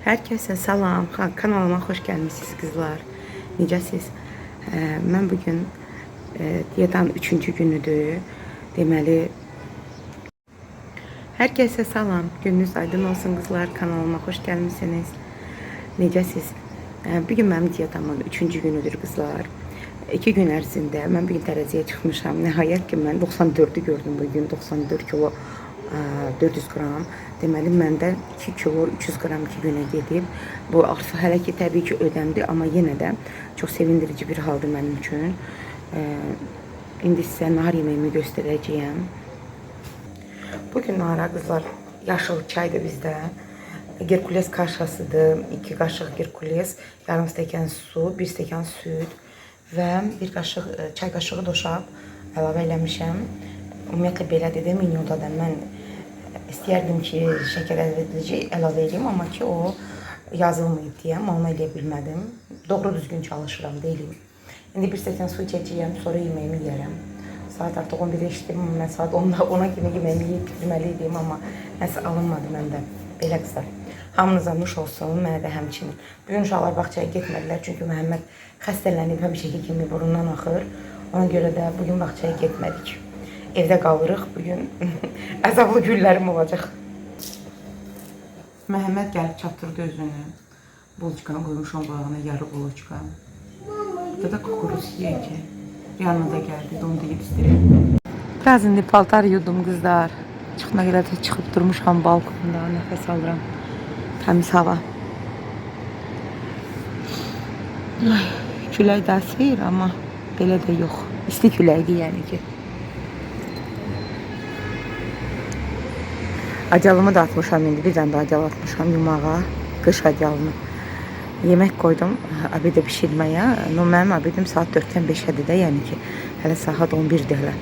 Herkese salam. Kanalıma hoş gelmişsiniz kızlar. Necəsiz? Mən bugün diyetanın 3-cü günüdür. Deməli, herkese salam. Gününüz aydın olsun kızlar. Kanalıma hoş gelmişsiniz. Necəsiz? Bugün mənim diyetamın 3-cü günüdür kızlar. 2 gün ərzində mən bugün tərəziyə çıxmışam. Nəhayət ki, mən 94-ü gördüm bugün. 94 kilo 400 qram. Deməli məndə 2 kilo 300 qram 2 günə gedib. Bu artıq hələ ki təbii ki ödəmdir, amma yenə də çox sevindirici bir haldır mənim üçün. İndi sizə nahar yeməyimi göstərəcəyəm. Bugün nahara qızlar yaşıl çaydır bizdə. Gerkules kaşasıdır. 2 qaşıq Gerkules, yarım stəkan su, 1 stəkan süd və 1 qaşıq çay qaşığı doşab əlavə eləmişəm. Ümumiyyətlə belədir də menyuda da mən istəyərdim ki, şəkər əvəzedici əlavə eləyim, amma ki o yazılmayıb deyə mən onu eləyə bilmədim. Doğru düzgün çalışıram, deyiləm. İndi bir stəkan su içəcəyəm, sonra yeməyimi yeyərəm. Saat artıq 11-ə işləyim, mən saat 10-da 10-a kimi yeməyimi yeyib bitirməli idim, amma nəsə alınmadı məndə. Belə qızlar. Hamınıza nuş olsun, mənə də həmçinin. Bugün uşaqlar bağçaya getmədilər, çünki Məhəmməd xəstələnib, həmişəki kimi burundan axır. Ona görə də bugün bağçaya getmədik. Evdə qalırıq. Bugün əzablı günlərim olacaq. Məhəmməd gəlib çatdırdı özünü. Bulçkanı qoymuşam qulağına, yarı buloçka. Burada da kukuruz yiyəcək. Rihanna da gəldi, onu da yedizdirək. Biraz indi paltar yudum qızlar. Çıxına görə də çıxıb durmuşam balkonda, nəfəs alıram. Təmiz hava. Ay, külək də əsir, amma belə də yox. İsti küləkdir yəni ki. Acalımı da atmışam indi. Bir dənə də acal atmışam yumağa. Qış acalını. Yemək qoydum abidə bişirməyə. No, mənim abidim saat 4-dən 5-ədir də, yəni ki, hələ saat 11-dir hələ.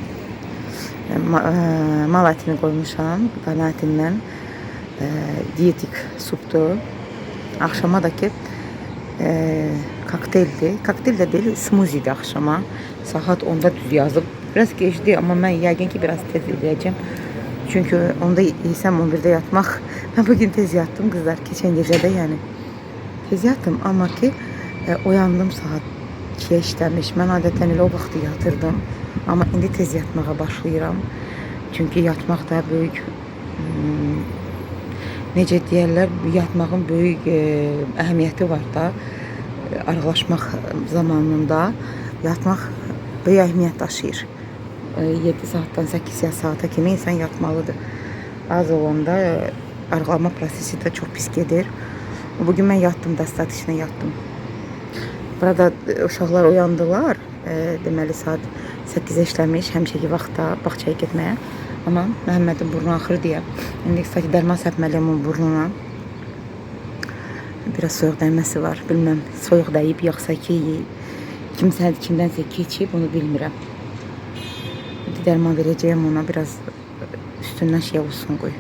Mal ətini qoymuşam, dana ətindən. Dietik supdur. Axşama da ki kokteyldir. Kokteyl də deyil, smoothie'dir axşama. Saat 10-da düz yazıb. Biraz gecdir, amma mən yəqin ki biraz tez eləyəcəm. Çünki onda yesəm 11-də yatmaq. Mən bugün tez yatdım qızlar, keçən gecə də yəni. Tez yatdım, amma ki oyandım saat 2-yə işləmiş. Mən adətən elə o vaxtı yatırdım. Amma indi tez yatmağa başlayıram. Çünki yatmaq da böyük necə deyərlər, yatmağın böyük əhəmiyyəti var da. Arıqlaşmaq zamanında yatmaq böyük əhəmiyyət daşıyır. 7 saatdan 8 saata kimi insan yatmalıdır. Az olanda arıqlama prosesi də çox pis gedir. Bugün mən yatdım, достаточно yatdım. Burada uşaqlar oyandılar. Deməli saat 8-ə işləmiş, həmişəki vaxtda bağçaya getməyə. Amma Məhəmmədin burnu axır deyə. İndi kstati dərman səpməliyəm onun burnuna. Biraz soyuq dəyməsi var. Bilməm, soyuq dəyib yoxsa ki kimsə kimdənsə keçib, onu bilmirəm. İndi dərman verəcəyəm ona, biraz üstündən şey olsun qoy.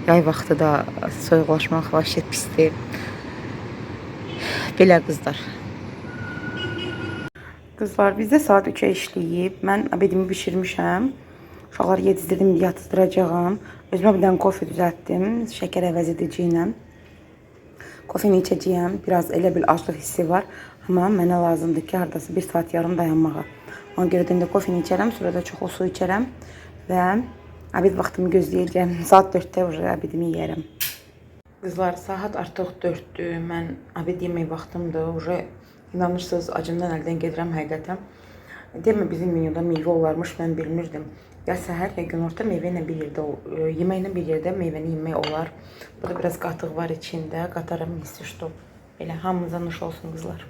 Yay vaxtı da soyuqlaşmaq vəhşət pisdir. Belə qızlar. Qızlar, bizdə saat 3-ə işləyib. Mən abedimi bişirmişəm. Uşaqları yedizdirdim, yatızdıracağam. Özümə bir dənə kofe düzəltdim, şəkər əvəz edici ilə. Kofeni içəcəyəm. Biraz elə bil aclıq hissi var. Amma mənə lazımdır ki, hardasa 1 saat yarım dayanmağa. Ona görə də indi kofeni içərəm, sonra da çoxlu su içərəm və abed vaxtımı gözləyəcəyəm. Saat 4-də уже abedimi yeyərəm. Qızlar, saat artıq 4-dür. Mən abed yemək vaxtımdır. Уже inanırsınız, acımdan əldən gedirəm həqiqətən. Demə bizim menyuda meyvə olarmış, mən bilmirdim. Ya səhər, ya günorta meyvə ilə bir yerdə, yeməklə bir yerdə meyvəni yemək olar. Burada biraz qatıq var içində. Qataram hissi что. Belə hamınıza nuş olsun qızlar.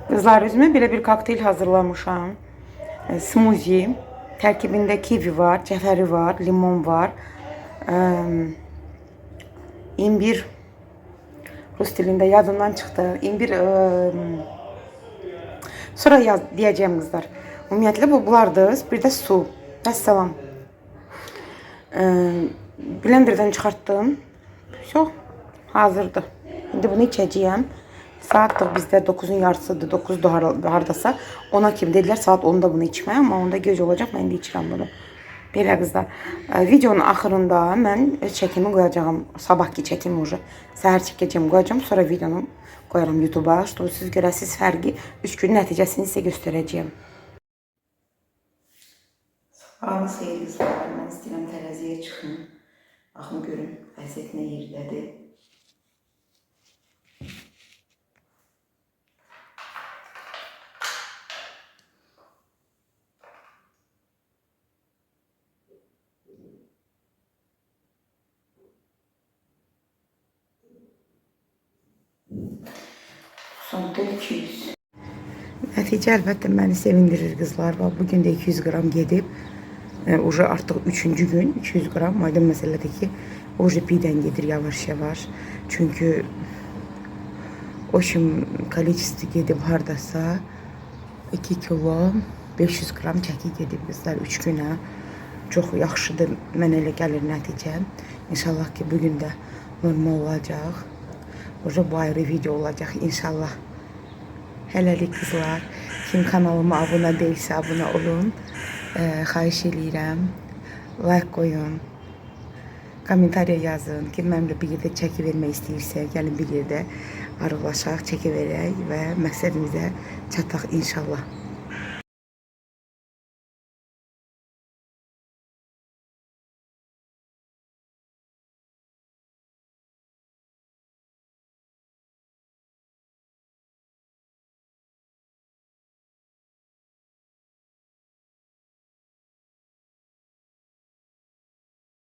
Qızlar, özümə belə bir kokteyl hazırlamışam. Smoothie. Tərkibində kivi var, cəfəri var, limon var. İmbir rus dilində yadımdan çıxdı. İmbir sonra yaz, deyəcəyəm qızlar. Ümumiyyətlə bu bunlardır. Bir də su. Vəssalam. Blenderdən çıxartdım. Vəsə, hazırdır. İndi bunu içəcəyəm. Saatdır bizdə 9-un yarısıdır, 9 hardasa. Ona kimi dedilər saat 10-da bunu içmə, amma onda gec olacaq. Mən indi içirəm bunu. Belə qızlar, videonun axırında mən çəkimi qoyacağam. Sabahki çəkim ucu. Səhər çəkəcəm, qoyacağam, sonra videonu qoyaram YouTube-a. Чтобы siz görəsiniz fərqi. 3 gün nəticəsini sizə göstərəcəyəm. Sabahın xeyir qızlar. Mən istəyirəm tərəziyə çıxım. Baxın görün, vəziyyət nə yerdədir. Sonda 200. Nəticə əlbəttə məni sevindirir qızlar. Bax, bugün də 200 qram gedib. Uca artıq üçüncü gün 200 qram. Aydın məsələdir ki, uca birdən gedir yavaş-yavaş. Çünki o şimdi количество gedib hardasa 2 kilo 500 qram çəki gedib qızlar 3 günə. Çox yaxşıdır. Mənə elə gəlir nəticə. İnşallah ki, bugün də normal olacaq. Uca bu ayrı video olacaq inşallah. Hələlik qızlar, kim kanalıma abunə deyilsə abunə olun. Xahiş eləyirəm. Like qoyun. Kommentariya yazın. Kim mənimlə bir yerdə çəki vermək istəyirsə, gəlin bir yerdə arıqlaşaq, çəki verək və məqsədimizə çataq inşallah.